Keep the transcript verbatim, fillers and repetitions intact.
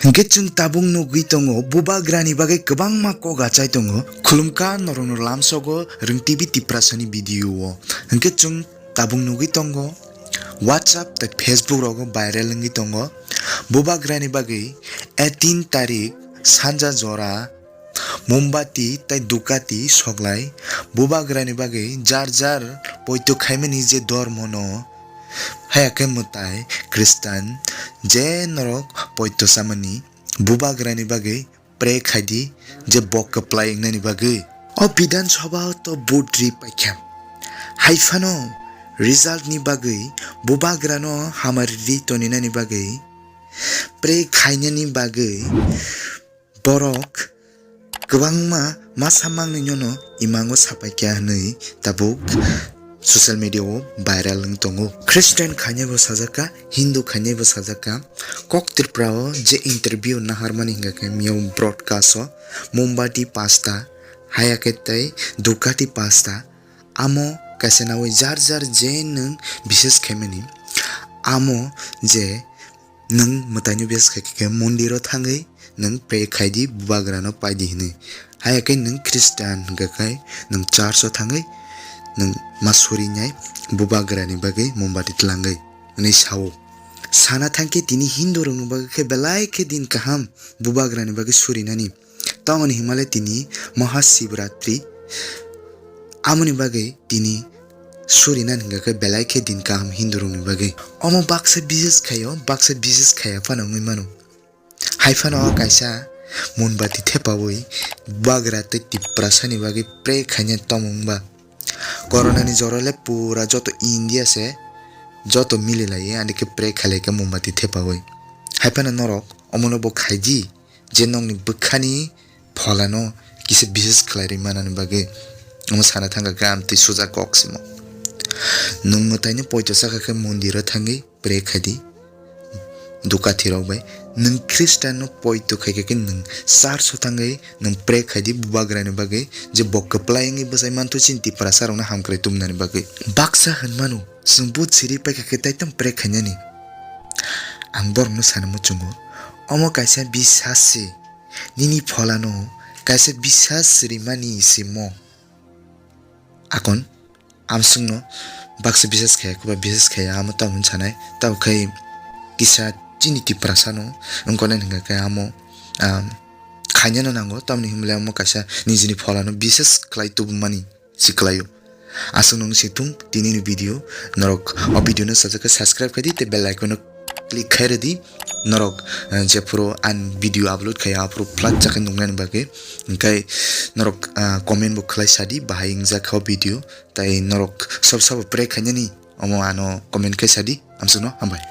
Hinkhe chwng tabuk nugwi tongo, bubagrani bagwi kwbangma kok achai tongo. Khulumkha norokno lamsogo Rwng T V Tiprasani video o. Hinkhe chwng tabuk nugwi tongo, WhatsApp tei Facebook rogo viral wngwi tongo. Bubagrani bagwi eighteen tarik sanja jora Mombati tei Ducati soklai bubagrani bagwi jar jar poito khaimani je dormono, haya khe mwtai Khristan je norok poito chamani bubagrani bagwi pray khaidi je bok kwplai wngnani bagwi. O Bidhan Sabha o to vote ri paikha, haiphano result ni bagwi bubagrano hamari ri toninani bagwi pray khainani bagwi borok kwbangma masa mangnwi no imango sapaikha hwnwi tabuk social media o viral wng tongo. Christian khainai bo sajakha, Hindu khainai bo sajakha. Kok Tripura o je interview naharmani hingkha khe miyao broadcast o Mombati pasta, haya khe tei Ducati pasta, amo kaisa nawi jar jar je nwng bises khaimani, amo je nwng mwtaino bises khai khe mondiro thangwi nwng pray khaidi bubagrano paidi hwnwi. Haya khe nwng Christian hwnkha khe nwng church o thangwi nwng ma surinai bubagrani bagwi mombati tlangwi hwnwi sao. Sana thangkhe tini Hindu rokni bagwi khe belai khe din kaham bubagrani bagwi surinani. Tamoni himale tini Mahashivratri, amoni bagwi tini surina hingka khe belai khe din kaham Hindu rokni bagwi. Omo baksa bises khaio, baksa bises khaya phano wngwi mano. Hai phano o kaisa monbati thepawi bubagra tei Tiprasani bagwi pray khaina tongmung ba. Corona ni jora le pura joto India se joto mili lai ani khe pray khailai khe monbati thepawi. Hai phano norok omono bo khaidi. Je nokni bwkhani pholano kisa bises khlai rwi manani bagwi omo sana thangkha khe amtwi suja kok simo. Nwng mwtaino poito chakha khe mondiro thangwi pray khaidi Ducati rok bai. Nwng Khristanno poito khaikha khe nwng church o thangwi nwng pray khaidi bubagrani bagwi je bo kwplai wngwi bwsai manthu chini Tiprasa rokno hamkrai tubunani bagwi. Baksa hwnmano chwng but siri paikha khe taitam pray khainani. Ang borokno sana muchungo, omo kaisa bisas se, nini pholano kaisa bisas rimani simo. Akon amswkno baksa bisas khaya koba bisas khaya amo tamo sanai tamo khai kisa chini Tiprasano wngkone hingka khe amo, um, khainano nango tamni himle omo kaisa nijini pholano bisas khlai tubumani. Si kwlaio. Aswk nung si thung tini ni video, norok o video no sajak khe subscribe khaidi tei bell icon no click khai rwdi. Norok, eh, jephuru an video upload khai aphuru plat chakhe nungnani bagwi. Hingkai norok, ah, comment bo khlai sadi bahai wngjak kha o video. Tai norok sab sabo pray khainani omo ano comment khai sadi. Amswkno hambai.